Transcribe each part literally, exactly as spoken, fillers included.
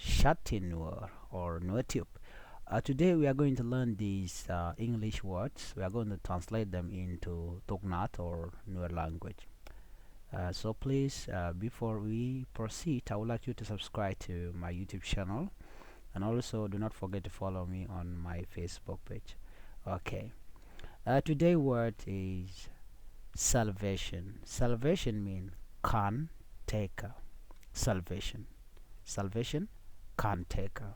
Chatting Nuer or Nuer Tube. Uh, today we are going to learn these uh, English words. We are going to translate them into Thok Nath or Nuer language. Uh, so please, uh, before we proceed, I would like you to subscribe to my YouTube channel, and also do not forget to follow me on my Facebook page. Okay. Uh, today word is salvation. Salvation mean kan taker. Salvation. Salvation, kan taker.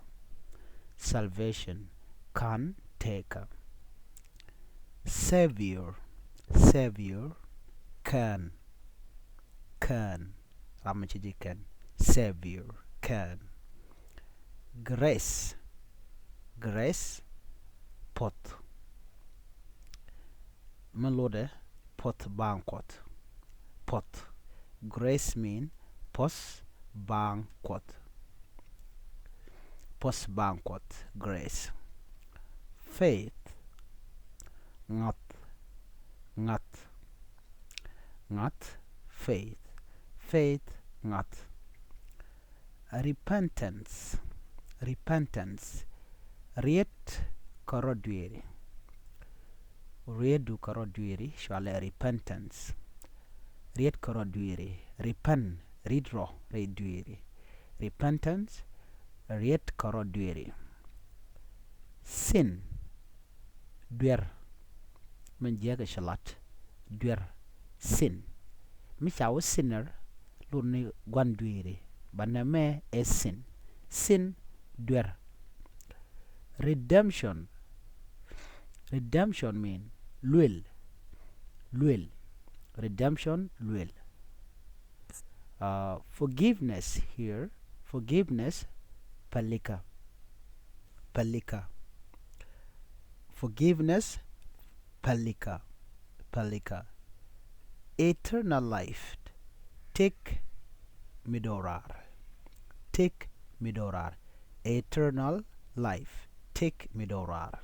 Salvation, kan taker. Savior. Savior, kään. Kään. Ram mi ci ji̱ kän. Savior, kään. Grace. Grace, puɔ̱th. Mi lotdɛ puɔ̱th baaŋ Kuɔth. Puɔ̱th. Grace mean puɔ̱th baaŋ Kuɔth. Puɔ̱th baaŋ Kuɔth. Grace. Faith. Ŋa̱th. Ŋa̱th. Ŋa̱th. Faith. Faith, ŋa̱th. Repentance. Repentance. Riet kä rɔ dueeri. Rietdu kä rɔ dueeri, cɔalɛ repentance. Riet kä rɔ dueeri. Repent, riet rɔ rɛy dueeri. Repentance, riet kä rɔ dueeri. Sin. Duer. Min jiäk ɛ cɛ lat. Duer. Sin. Mi ca wä sinner, lot ni gua̱n dueeri. Banɛ mɛ ɛ sin. Sin, duer. Redemption. Redemption mean luel. Luel. Redemption, luel. Uh, forgiveness here. Forgiveness, pälikä. Pälikä. Forgiveness, pälikä. Pälikä. Eternal life. Tëk mi do̱raar. Tëk mi do̱raar. Eternal life. Tëk mi do̱raar.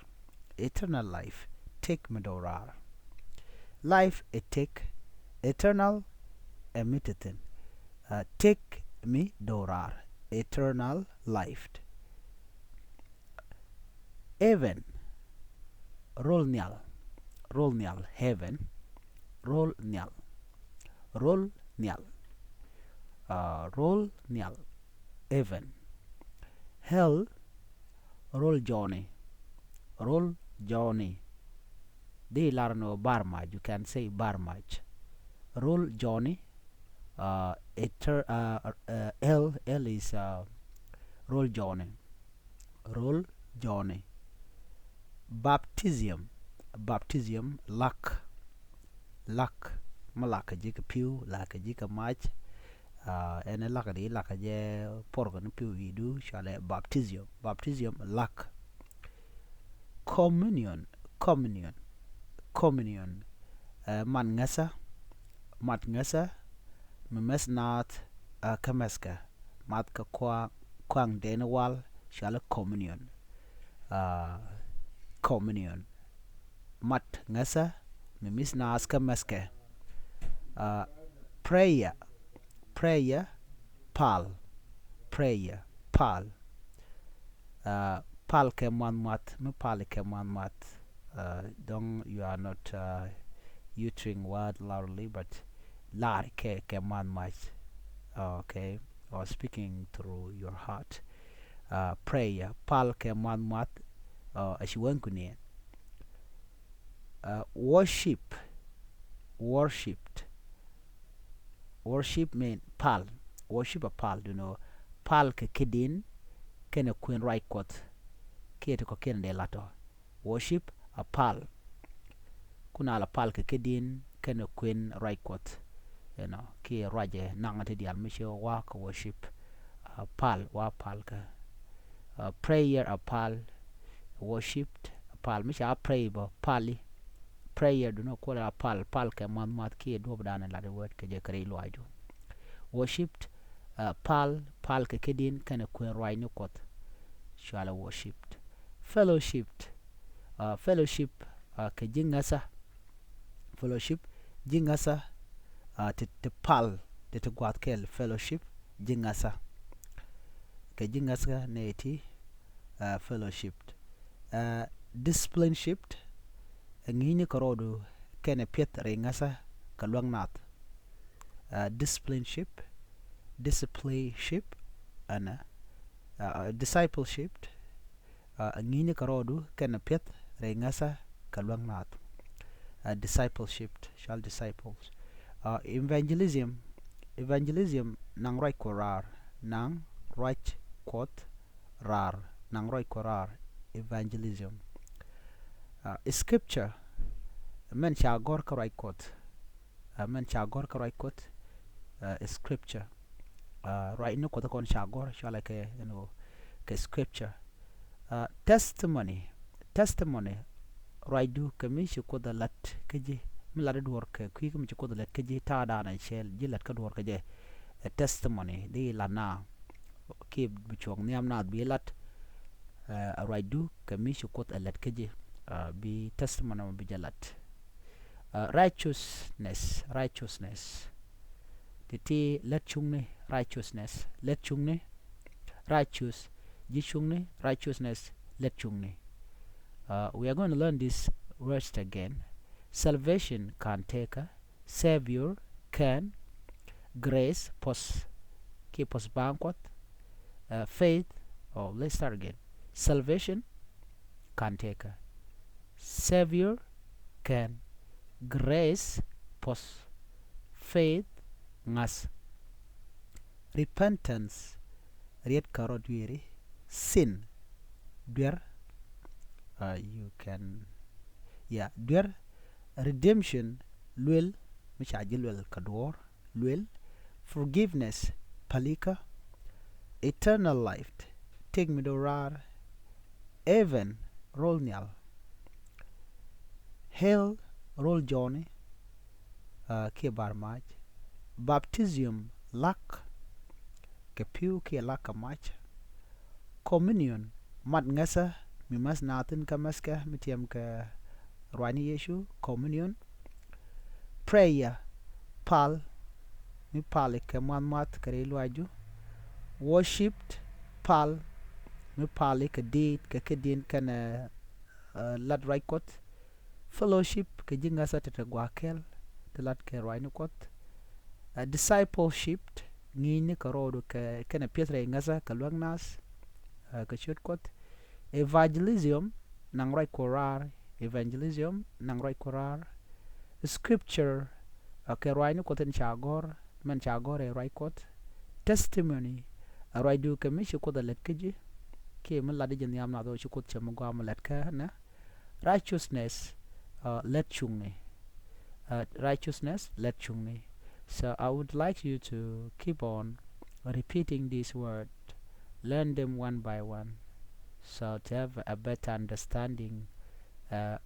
Eternal life. Tëk mi do̱raar. Life ɛ tëk. Eternal ɛ mi te thi̱n. Uh, tëk mi do̱raar. Eternal life. Heaven. Rol nhial. Rol nhial. Heaven. Rol nhial. Rol nhial. Uh, rol nhial. Heaven. Hell. Rol jɔni. Rol jɔni. Di lar ni bar mac. You can say bar mac. Rol jɔni. Uh, eter, uh, uh, hell, hell is, uh, rol jɔni. Rol jɔni. Baptism. Baptism, lak. Lak. Mi lak kɛ ji̱ kɛ pi̱w, lak kɛ ji̱ kɛ mac. Uh, ɛn lak di lak kɛ jɛ puɔr kɛ ni pi̱w idu, cɔalɛ baptism. Baptism, lak. Communion. Communion. Communion. Uh, mat ŋäthä. Mat ŋäthä. Mi mäth naath, uh, kä mäthkɛ. Math kɛ kuaŋ, kuaŋ deni wal, cɔalɛ communion. Uh, communion. Mat ŋäthä mi mäth naath kä mäthkɛ. Uh, prayer. Prayer, pal. Prayer, pal. Uh, pal kɛ muath muath, mi pal kɛ muath muath. Uh, don't, you are not, uh, uttering word loudly, but lar kɛ kɛ muath muath. Okay, or speaking through your heart. Uh, prayer, pal kɛ muath muath. Uh, a ci wän kuniɛ. Uh, worship, worshipped. Worship mean pal. Worship a pal, you know. Pal kɛ kidin kɛnɛ kuën ruac Kuɔth. Kiɛ ti kɔ kiɛn dee latɔ. Worship a pal. Kun a la pal kɛ kidin kɛnɛ kuën ruac Kuɔth. You know, kiɛ ruacɛ naŋ ti dial mi ci wa kɛ worship. Uh, pal, wa pal kɛ. Uh, prayer a pal. Worshipped a pal. Mi ca pray bä pali. Prayer du ni kuɔl a pal, pal kɛ muath muath kiɛ duɔp dan lat word kɛ jɛ kɛ rɛy luac du. Worshipped, uh, pal, pal kɛ kidin kɛnɛ kuën ruac ni Kuɔth. Cɔalɛ worshipped. Fellowshipped, uh, fellowship, uh, kɛ ji̱ ŋäthä. Fellowship, ji̱ ŋäthä, uh, ti, ti pal, ti, ti gua̱a̱th kɛl, fellowship, ji̱ ŋäthä. kɛ ji̱ ŋäthä nɛy ti, uh, fellowship. Uh, discipleship, ɛ ŋi̱i̱cni kɛ rɔɔdu kɛnɛ piɛth rɛy ŋäthä kɛ luäk naath. Uh, discipleship, discipleship, and, uh, uh, discipleship, uh, ɛ ŋi̱i̱cni kɛ rɔɔdu kɛnɛ piɛth rɛy ŋäthä kɛ luäk naath. Uh, discipleship, child disciples. Uh, evangelism, evangelism, naŋ ruac Kuɔth raar, naŋ ruac Kuɔth raar, naŋ ruac Kuɔth raar, evangelism. Uh, scripture, mɛn ca gɔ̱r kä ruac Kuɔth. Uh, mɛn ca gɔ̱r kä ruac Kuɔth, uh, scripture. Uh, ruacni Kuɔth kɔn ca gɔ̱r, cɔalɛ kɛ, you know, kɛ scripture. Uh, testimony, testimony, ruacdu kɛ mi ci Kuoth ɛ la̱t kä ji̱, mi latdä duɔ̱ɔ̱r kɛ kui̱ kä mi ci Kuoth ɛ la̱t kä ji̱, ta̱a̱dan ɛ cɛɛl ji̱ la̱t kä duɔ̱ɔ̱r kä jɛ. Ɛ testimony, di lat na kiɛ bi cuɔ̱ɔ̱ŋ nhiam naath bi la̱t. Uh, ruacdu kɛ mi ci Kuoth ɛ la̱t kä ji̱, uh, bi testimony mɔ bi jɛ la̱t. Uh, righteousness, righteousness. Ti ti lät cuŋni, righteousness, lät cuŋni, righteous, ji̱ cuŋni, righteousness, lät cuŋni. Uh, we are going to learn this word again. Salvation, kan, tekɛ, Savior, can, grace, puɔ̱th, kiɛ puɔ̱th baaŋ Kuɔth, uh, faith, oh, let's start again. Salvation, kan, tekɛ, Savior, can, grace, puɔ̱th, faith, ŋa̱th. Repentance, riet kɛ rɔ dueeri. Sin, duer. Uh, you can, yeah, duer. Redemption, luel, mi ca ji̱ luel kɛ duɔ̱ɔ̱r, luel. Forgiveness, pälikä. Eternal life, tëk mi do̱raar. Heaven, rol nhial. Hell, rol jɔɔni, uh, kiɛ bar mac. Baptism, la̱k kɛ pi̱w kiɛ la̱k kɛ mac. Communion, mat ŋäthä mi mäth naath thi̱n kä mäthkɛ mi tiɛm kɛ ruaacni Yecu, communion. Prayer, pal, mi pal kɛ muath muath kɛ rɛy luaacdu. Worship, pal, mi pal kɛ diit kɛ kɛ diit kɛnɛ, uh, lat ruac Kuɔth. Fellowship, kɛ ji̱ ŋäthä ti te gua̱a̱th kɛl ti lat kɛ ruaacni Kuɔth. Uh, discipleship, ŋi̱i̱cni kɛ rɔɔdu kɛ kɛnɛ piɛth rɛy ŋäthä kɛ luäk naath, uh, kɛ ciöt Kuɔth. Evangelism, naŋ ruac Kuɔth raar. Evangelism, naŋ ruac Kuɔth raar. Scripture, uh, kɛ ruaacni Kuɔth in ca gɔ̱r, mɛn ca gɔ̱r ɛ ruac Kuɔth. Testimony, a ruacdu kɛ mi ci Kuoth a lät kä ji̱, kiɛ mi latdä ji̱ nhiam nath ɣöö ci Kuoth cɛ mi gɔaa mi lät kä nɛ. Righteousness, uh, lät cuŋni. Uh, righteousness, lät cuŋni. So I would like you to keep on repeating this word. Learn them one by one. So to have a better understanding, uh,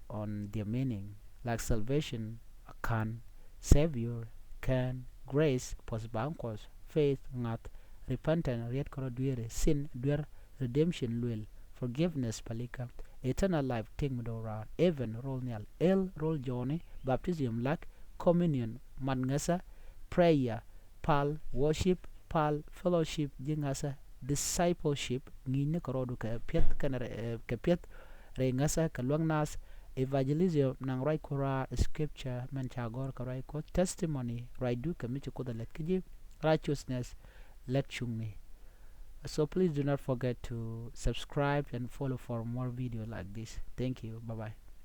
on their meaning. Like salvation, kan, Savior, can, grace, puɔ̱th baaŋ Kuɔth, faith, ŋa̱th, repentance, riet kɛ rɔ dueeri, sin, duer, redemption, luel, forgiveness, pälikä, eternal life, tëk mi do̱raar, heaven, rol nhial, hell, rol jɔɔni, baptism, la̱k, communion, mat ŋäthä, prayer, pal, worship, pal, fellowship, ji̱ ŋäthä, discipleship, ŋi̱i̱cni kɛ rɔɔdu kɛ piɛth kɛnɛ rɛ-, eh, kɛ piɛth rɛy ŋäthä kɛ luäk naath. Evangelism, naŋ ruac Kuɔth raar. Scripture, mɛn ca gɔ̱r kɛ ruac Kuɔth. Testimony, ruacdu kɛ mi ci Kuoth a lät kä ji̱. Righteousness, lät cuŋni. So please do not forget to subscribe and follow for more video like this. Thank you. Bye bye.